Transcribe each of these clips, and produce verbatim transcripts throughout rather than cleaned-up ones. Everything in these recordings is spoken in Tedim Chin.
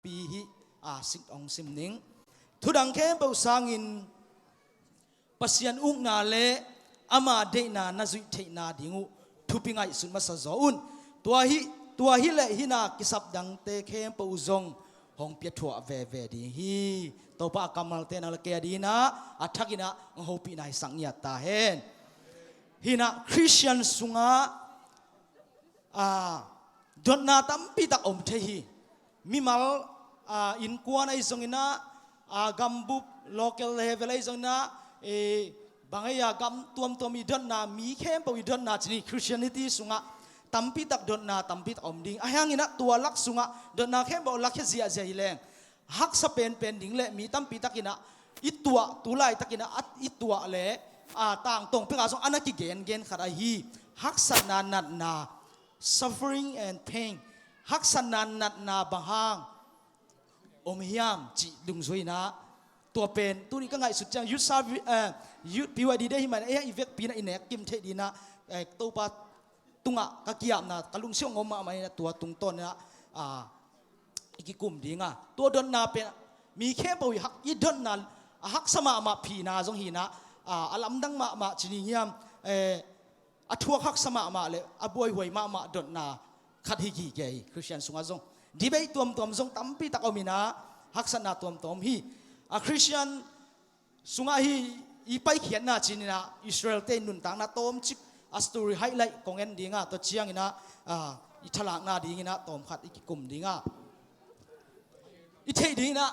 pi hi. A, sik hong sim ning. Thudang khempeuh sangin Pasian ukna le ama deihna na zuih theihna ding uh thupi ngaihsut masa zaw un. Tua hi, tua hi leh hina kisap dangte khempeuh uh zong hong piathuah veve ding hi. Topa a kammalte nang le kei a dinginah a thakinah hong hopihna hisak ngiat ta hen. Hinah Khristian sungah a, dotna tampi tak om thei hi. Mimal, a, innkuan ahi zonginah, a, gambup, local level ahi zonginah, e, bang ahi a gam tuamtuam i dotna, mi khempeuh i dotna cih ni, Christianity sungah tampi tak dotna tampi tak om ding. Ahi hanginah tua lak sungah dotna khempeuh lakkhia ziahziah hi leng haksa penpen ding le mi tampi takinah i tuah, tu laitakinah a i tuah le, a, tangtong pekah zong a na kigengen khat ahi haksatna, natna, suffering and pain, haksatna, natna bang hang om hiam cih dungzuinah tua pen tuni ka ngaihsut ciang youth service, eh, youth P Y D day hi man, eh, i vekpinah i nek kim theih dinah, eh, Topa tungah ka kiapna ka lungsim hong om mahmah inah tua tungtawn inah, a, i kikum dinga tua dotna pen mi khempeuh i hak, i dotna a haksa mahmah phina zong hinah, a, a lamdang mahmah cih ni hiam, eh, a thuak haksa mahmah le a buaihuai mahmah dotna khat hi gige hi. Khristian sungah zong debate tuamtuam zong tampi tak om inah haksatna tuamtuam hi. A, Khristian sungah hi i paikhiatna cih inah Israel-te nuntakna tawmcik a story highlight kong en dinga tua cianginah, a, i thalakna dinginah tawmkhat i kikum dinga i theih dinginah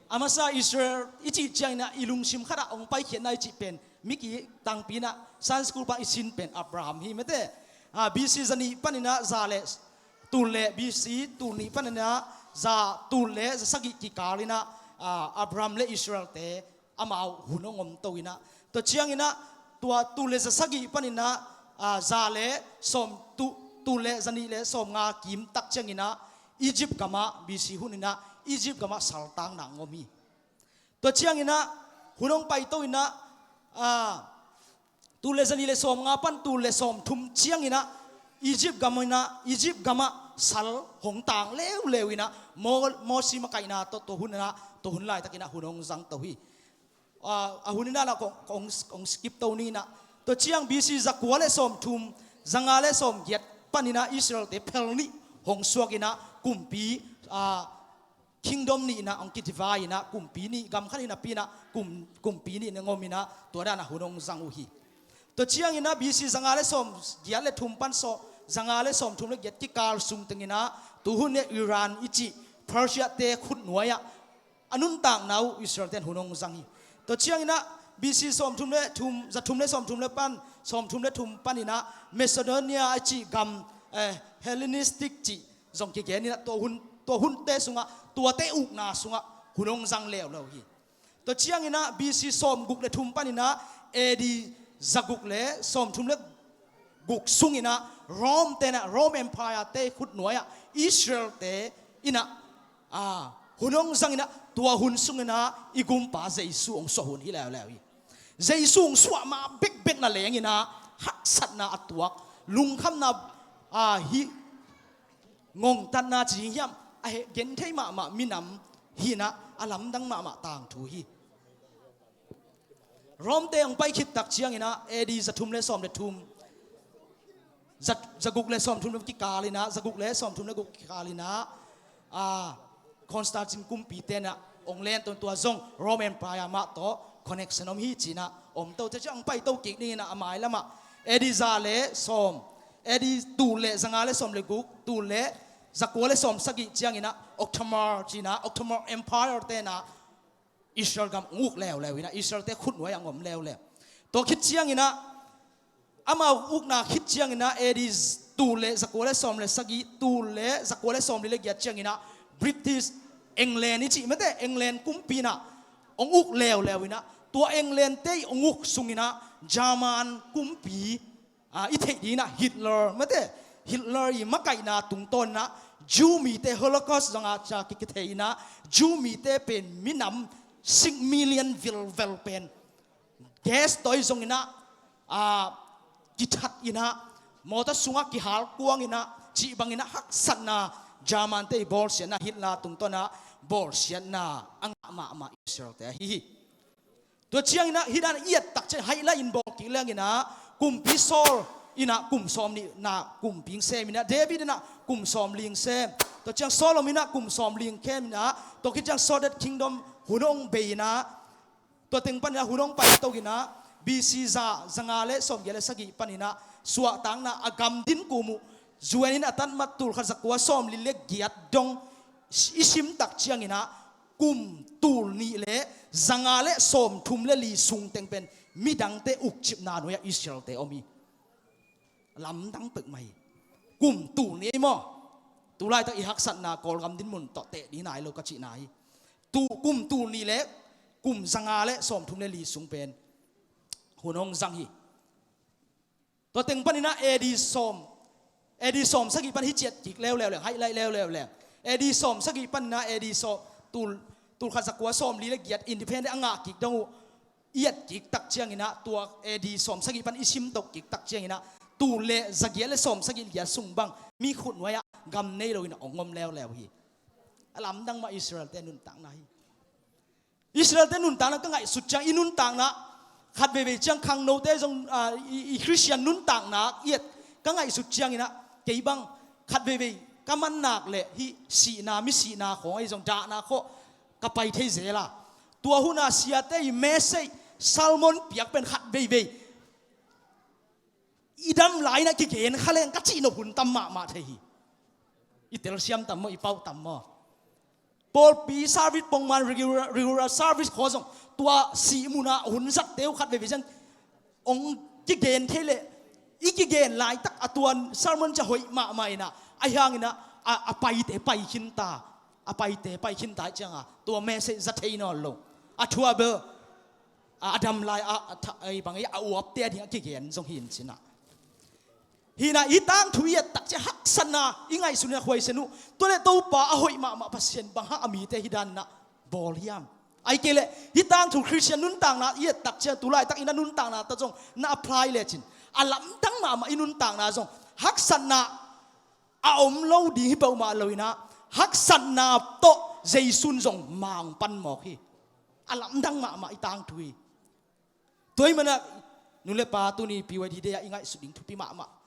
a masa Israel i cih cianginah i lungsim khatah hong paikhiatna i cih pen mi ki tangpi inah Sunday school pan i sin pen Abraham hi mate. A, B C zanih paninah za le tul le B C tul nih paninah za tul le za sagih kikal inah, a, Abraham le Israel-te amau hun hong om to inah tua cianginah tua tul le za sagih paninah, a, za le sawm tu, tul le zanih le sawmnga kim tak cianginah Egypt gamah B C hun inah Egypt gamah saltangna hong om hi. Tua cianginah hun hong pai to inah, a, tul le zanih le sawmnga pan tul le sawmthum cianginah Egypt gam inah, Egypt gamah sal hong tang leuleu inah Mo-, Mosi makaihna tawh tua hun inah, tua hun laitakinah hun hong zang to hi. A, a hun inah kong, kong, kong skip to ni inah tua ciang B C zakua le sawmthum, zanga le sawmgiat paninah Israel-te phel nih hong suak inah kumpi, a, kingdom nih inah hong kidivide inah kumpi nih, gam khat hinapi inah kum, kumpi nih na hong om inah tua danah hun hong zang uh hi. Tua cianginah B C zanga le sawmgiat le thum pan sawm, zanga le sawmthum le giat kikal sung tenginah tuhun le Iran i cih Persia-te khutnuai-ah a nuntakna uh Israel-ten hun hong zang hi. Tua cianginah B C sawmthum le thum, zathum le sawmthum le pan, sawmthum le thum paninah Macedonia a cih gam, eh, Hellenistic cih zong kigen inah tua hun, tua hunte sungah, tuate ukna sungah hun hong zang leuleu hi. Tua cianginah B C sawmguk le thum paninah A D zaguk le sawmthum le guk sunginah Rome tenah, Rome Empire-te khutnuai-ah Israel-te inah, a, hun hong zang inah tua hun sunginah i gumpa Jesu hong suah hun hi leuleu hi. Jesu hong suah ma bekbek na leng inah haksatna a tuak, lungkhamna, a, hi ngongtatna ci hiam, a heh genthei mahmah minam hi inah a lamdang mahmah tangthu hi. Rome-te hong pai khit tak cianginah A D zathum le sawm le thum, za, zaguk le sawmthum le kikal inah, zaguk le sawmthum le guk kikal inah, a, Constantine kumpi tenah hong len to, tua zong Rome Empire mah tawh connection om hi ci inah om to. Tua ciang hong pai to kik dinginah a mailamah A D za le sawm, A D tul le zanga le sawm le guk, tul le zakua le sawm sagih cianginah Ottoman ci inah, Ottoman Empire tenah Israel gam hong uk leuleu inah Israel-te khutnuai-ah hong om leuleu. Tua khit cianginah amau ukna khit cianginah A D tul le zakua le sawm le sagih, tul le zakua le sawmli le giat cianginah British, England i cih mate, England kumpi inah hong uk leuleu inah tua England-te i hong uk sunginah German kumpi, a, i theih dinginah Hitler mate, Hitler i makaihna tungtawn inah Jew mite Holocaust zong a ca ki, kithei inah Jew mite pen minam six million vilvel pen gas tawi zong inah, a, kithat inah, mawtaw sungah kihalkuang inah, cih bang inah haksatna German te i bawlsiatna, Hitler tungtawnah bawlsiatna a ngah mahmah Israel te ahi hi. Tua cianginah hih dan i et tak ciang haih lai in bawl kik lenginah kumpi Saul inah kum sawm nihna kumpi seminah David inah kum sawm ling sem. Tua ciang Solomon inah kum sawm ling kheminah tua khit ciang Southern Kingdom hun hong bei inah tua teng paninah hun hong pai tokinah B C za zanga le sawmgiat le sagih paninah suahtakna a gam din kum uh zuan in a tatmat tul khat zakua sawmli le giat dong i sim tak cianginah kum tul nih le zanga le sawmthum le li sung teng pen midangte ukcipna nuai-ah Israelte om hi. Lamdang peuhmah hi. Kum tul nih ei maw? Tulaitak i haksatna Kawlgam dinmun tawh teh ding nai lo ka cihna hi. Tu kum tul nih le kum zanga le sawmthum le li sung pen hun hong zang hi. Tua teng paninah A D sawm, A D sawm sagih pan hi ciat kik leuleu le haih lai leuleu le A D sawm sagih paninah A D sawm tul tul khat zakua sawmli le giat independent a ngah kik dong uh i et kik tak cianginah tua A D sawm sagih pan i sim tok kik tak cianginah tul le zagiat le sawm sagih giat sung bang mi khut nuai-ah gam nei loinah ong om leuleu hi. A lamdang mah Israelte nuntakna hi. Israelte nuntakna ka ngaihsut ciang i nuntakna khat veivei ciang khangnote zong, ah, i, i Khristian nuntakna i et ka ngaihsut cianginah kei bang khat veivei ka man nak le hih sihna, mi sihna khawng ahi zong dahna khawh ka pai thei zel a. Tua huna siate i message sermon piak pen khat veivei i dam lai inah kigen kha leng ka cihnop hun tam mahmah thei hi. I telsiam tam maw, i pauh tam maw? Pawlpi service pongman regular, regular service khawng zong tua sih munah hun zatte uh khat veivei ciang ong kigen thei leh i kigen laitak a tuan sermon ciang hoih mahmah inah ahi hanginah a, a paite pai khinta, a paite pai khinta cianga tua message za thei nawn lo. A thuabel a, a dam lai a, a, tha, ei bang ei a uapte a ding a kigen zong hi in cinah. Hinah i tangthu i et tak ciang haksatna i ngaihsutna khuaisen uh. Tua le Topa a hoih mahmah Pasian bang hang a mite hi danah bawl hiam? Ai kei leh i tangthu Khristian nuntakna i et tak ciang tulaitak i na nuntakna tawh zong na apply lecin a lamdang mahmah i nuntakna zong haksatna a om lo ding hi peuhmah loinah haksatna tawh Jesu'n zong mang pan mawk hi. A lamdang mahmah i tangthu hi. Tua hi manah nu le pa tuni P Y D day ah i ngaihsut ding thupi mahmah.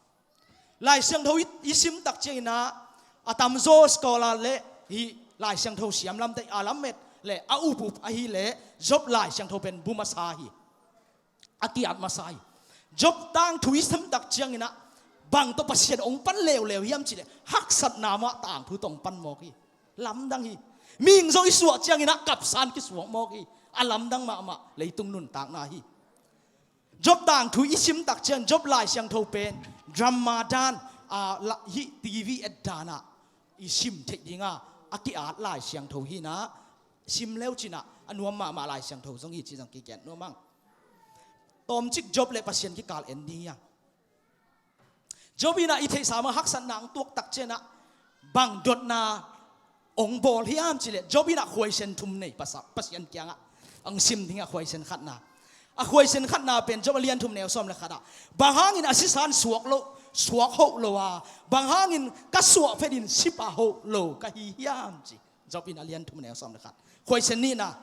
Lai Siangtho i, i sim tak cianginah a tamzaw scholar le hih Lai Siangtho siam lamte a lam et le a up up ahih leh Job Lai Siangtho pen bu masa hi. A ki-at masa hi. Job tangthu i sim tak cianginah bang tawh Pasian ong pan leuleu hiam cihleh haksatna mah tangthu tawh ong pan mawk hi. Lamdang hi. Mihing zong i suah cianginah kapsan kisuak mawk hi. A lamdang mahmah leitung nuntakna hi. Job tangthu i sim tak ciang Job Lai Siangtho pen drama dan, a, la, hih T V et danah i sim theih dinga a ki-at Lai Siangtho hinah sim leu cinah a nuam mahmah Lai Siangtho zong hi ci zong kigen nuam ang. Tawmcik Job le Pasian kikal en ding hiang. Job inah i theihsa mah haksatna ang tuak tak cianah bang dotna ong bawl hiam cihleh Job inah khuaisen thum nei pasa, Pasian kiangah ang sim dingah khuaisen khatna. A khuaisen khatna pen Job a lian thum neu sawm le khatah bang hangin a sisan suak lo, suak hoh lo a, bang hangin ka suah phetin sipa hoh lo ka hi hiam ci. Job in a lian thum neu sawm le khat. Khuaisen nihna.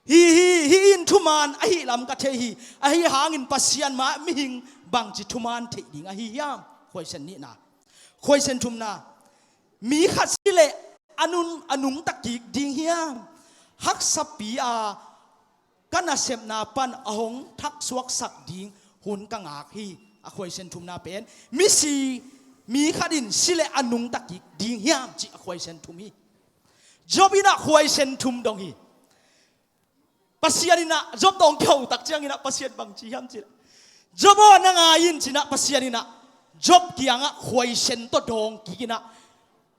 Hi, hi, hi in thuman ahi lam ka thei hi. Ahi hangin Pasian mah mihing bangci thuman theih ding ahi hiam? Khuaisen nihna. Khuaisen thumna. Mi khat si leh a nun, a nungta kik ding hiam? Haksapi a ka nasepna pan a hong thaksuaksak ding hun ka ngak hi. A khuaisen thumna pen. Mi si, mi khat in si leh a nungta kik ding hiam? Ci a khuaisen thum hi. Job inah khuaisen thum dong hi. Pasian inah Job tawh ong kiho tak cianginah Pasian bang ci hiam cihleh, Job aw, na ngai in cinah Pasian inah Job kiangah khuaisen tawh dawng kikinah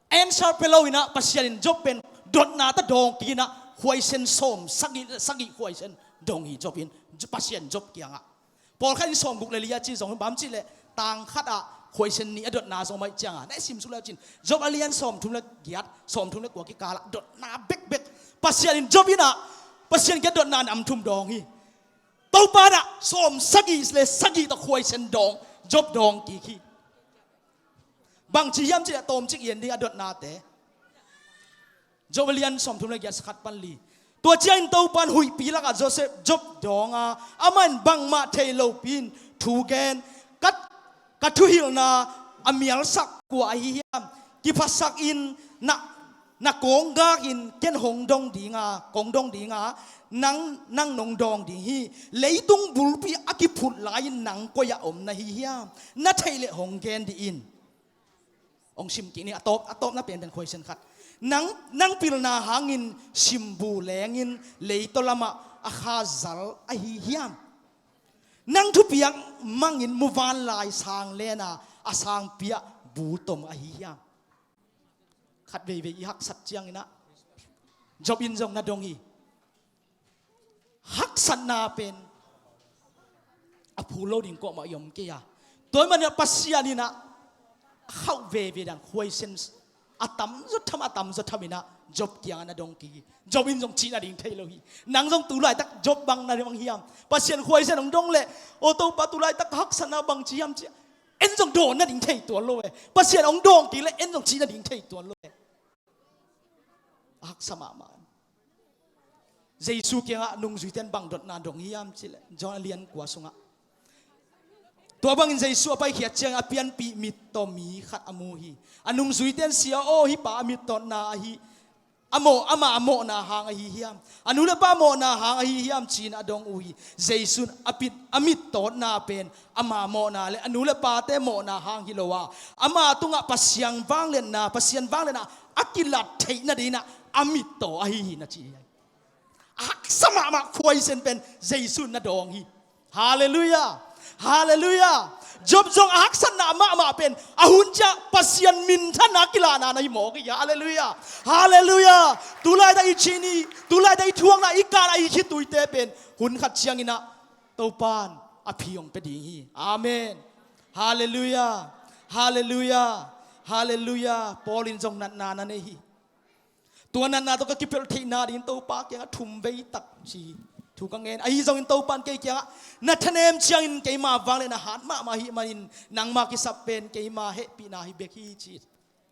answer pia lo inah Pasian in Job pen dotna tawh dawng kikinah khuaisen sawm sagih, sagih khuaisen dong hi Job in, Pasian Job kiangah. Pawlkhat in sawmguk le li a ci zong bang cihleh tang khatah khuaisen nih a dotna zong maih cianga na i sim suk le cin Job a lian sawmthum le giat, sawmthum le kua kikalah dotna bekbek. Pasian in Job inah Pasian kiang dotna nam thum dawng hi. Topa inah sawm sagih le sagih tawh khuaisen dawng, Job dawng kik hi. Bangci hiam cih leh tawmcik i en ding a dotnate. Job a lian sawmthum le giat, khat pan li. Tua ciangin Topa in huihpi lakah Josef, Job dawng a, amah in bangmah thei lopi-in thu gen, ka, ka thuhilhna a mialsak kua ahi hiam? Kiphasakin na, na kawnggak in ken hong dong ding a, kong dong ding a, nang, nang nong dawng ding hi. Leitung bulpi a kiphut lai-in nang koi-ah om na hi hiam? Na theih leh hong gen dih in. Hong sim kik ni, a tawp, a tawpna penpen khuaisen khat. Nang, nang pilna hangin simbu lengin leitaw lamah a kha zal ahi hiam? Nang thupiak mangin muvanlai sang lena a sangpi-ah bu tom ahi hiam? Khat veivei i haksat ciangin ah, Job in zong na dong hi. Haksatna pen a phul lo ding kuamah i om kei a. Tua ahih manin ah Pasian in ah a khauh veve dan khuaisen a tamzaw tham, a tamzaw tham in ah Job kiangah na dong kik hi. Job in zong cih nading thei lo hi. Nang zong tu laitak Job bang na ding hiam? Pasian khuaisen hong dong leh, aw Topa, tu laitak haksatna bangci hiam ci-a en zong dawn nading thei tuan lo e. Pasian hong dawng kik leh en zong cih nading thei tuan lo e. A haksa mahmah. Jesu kiangah nungzuite in bang dotna dong hiam cih leh, John a lian kua sungah, tua bangin Jesu a paikhiat ciangin a pianpih mittaw mi khat a mu hi. A nungzuite in, "Sia aw, hih pa a mittawtna ahi, a mawh, ama a mawhna hang ahi hiam? A nu le pa mawhna hang ahi hiam?" ci-in a dong uh hi. Jesu in a pit, a mittawtna pen ama mawhna le a nu le pate mawhna hang hi lo a, ama tungah Pasian vangliatna, Pasian vangliatna a kilat theih nadingin ah a mittaw ahi hi, na ci hi. A haksa mahmah khuaisen pen Jesu in na dawng hi. Halleluiah. Halleluiah. Job zong a haksatna mahmah pen a hun ciang Pasian minthanna kilahna na hi mawk hi. Halleluiah. Halleluiah. Tu laitak i cih ni, tu laitak i thuakna, i kahna, i khituite pen hun khat ciangin ah Topa in a phi hong pia ding hi. Amen. Halleluiah. Halleluiah. Halleluiah. Paul in zong natna na nei hi. Tua natna tawh ka kipelh theihna dingin Topa kiangah thum vei tak ci hi. Thu ka ngen. Ahi zongin Topa in kei kiangah, "Na thanem ciangin keima vangliatna hat mahmah ahih manin nangma kisap pen keima hehpihna hi bek hi," ci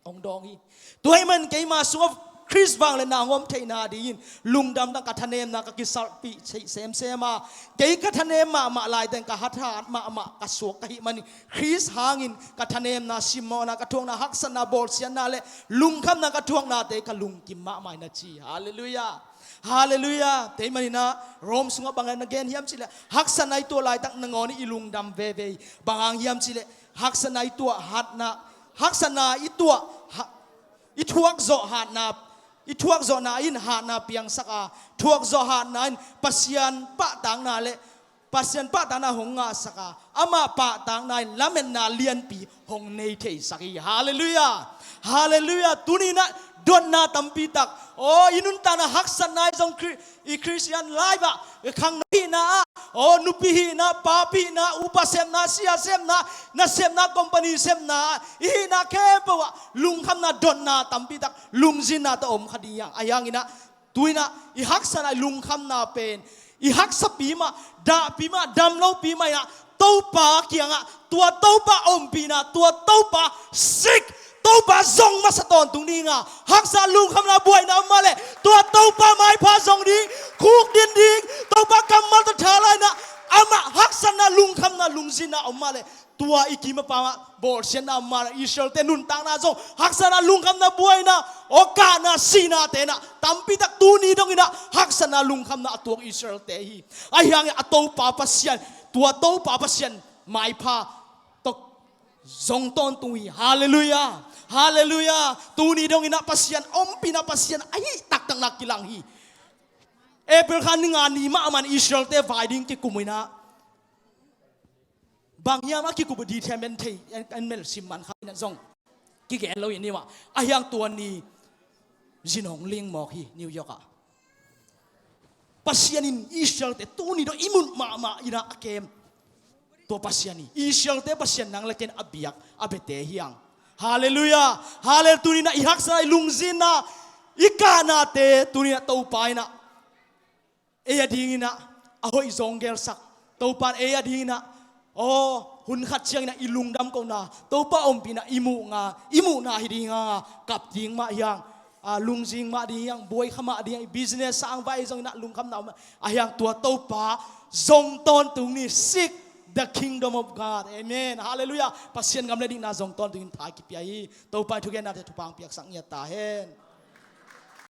hong dawng hi. Tua ahih manin keima sungah Khrist vangliatna hong om theihna dingin lungdam tang, ka thanemna ka kisalpih theih semsem a, kei ka thanem mahmah laiteng ka hathat mahmah ka suak ka hih manin Khrist hangin ka thanemna, simmawhna, ka thuakna, haksatna, bawlsiatna le lungkhamna ka thuaknate ka lungkim mahmah hi, na ci. Halleluiah. Halleluiah. Tua ahih manin ah Rom sungah bang na gen hiam cih leh, haksatna i tuah laitak nangawn in i lungdam veve hi. Bang hang hiam cih leh, haksatna i tuah hatna, haksatna i tuah ha-, i thuakzawh hatna, i thuakzawhna in hatna piangsak a, thuakzawh hatna in Pasian pahtakna le Pasian pahtakna hong ngahsak a, amah pahtakna in lametna lianpi hong nei theisak hi. Halleluiah. Halleluiah. Tuni-in ah dotna tampi tak, aw, i nuntakna haksatna i zong Khri-, i Christian life ah, i khangno hihna ah, aw, nupi hihna, papi hihna, upa sepna, sia sepna, nasepna, company sepna, i hihna khempeuh ah lungkhamna, dotna tampi tak, lungzinna tawh om kha ding hi hang. Ahi hangin ah tu-in ah i haksatna, i lungkhamna pen i haksapi mah, dahpi mah, damlopi mah in ah Topa kiangah, tua Topa ompihna, tua Topa seek, Topa zong masa tawntung ding a, haksa, lungkhamna, buaina om mah leh tua Topa maipha zong ding, khukdin ding, Topa kammal tawh tha lai-in ah, amah haksatna, lungkhamna, lungzinna om mah leh tua i kim a pam ah bawlsiatna om mah leh, Israelte nuntakna zong haksatna, lungkhamna, buaina, aw, kahna, sihnate in ah tampi tak tuni dongin ah haksatna, lungkhamna a tuak Israelte hi. Ahi hangin a Topa Pasian, tua Topa Pasian maipha tawh zong tawntung hi. Halleluiah. Halleluiah. Tuni dongin ah Pasian ompihna, Pasian ahi taktakna kilang hi. April kha ni nga ni mahmah in Israelte vai ding kikum in ah, bang hiam a kikup detail en thei, en, en melh sim man kha in ah zong kigen lo hi ni mah. Ahi hang tua ni zin hong ling mawk hi New York ah. Pasian in Israelte tuni dong i muh mahmah in ah a kem, tua Pasian hi. Israelte Pasian nang le ken a biak, a biate hi hang. Halleluiah. Hallel-, tuni-in ah i haksa, i lungzinna, i kahnate tuni-in ah Topa in ah ei a dingin ah a hoih zong gelsak. Topa in ei a dingin ah, aw, Hun khat ciangin ah i lungdam kohna, Topa ompihna i muhna, i muhna hi ding a, kap ding mah hiang, a, lungzing mah ding hiang, buai kha mah ding hiang, i business sang vai zongin ah lungkhamna om a hiang, tua Topa zong tawntung ni. Seek the kingdom of God. Amen. Halleluiah. Pasian gam le dikna zong tawntungin tha kipia hi. Topa i thugennate thupha piaksak ngiat ta hen.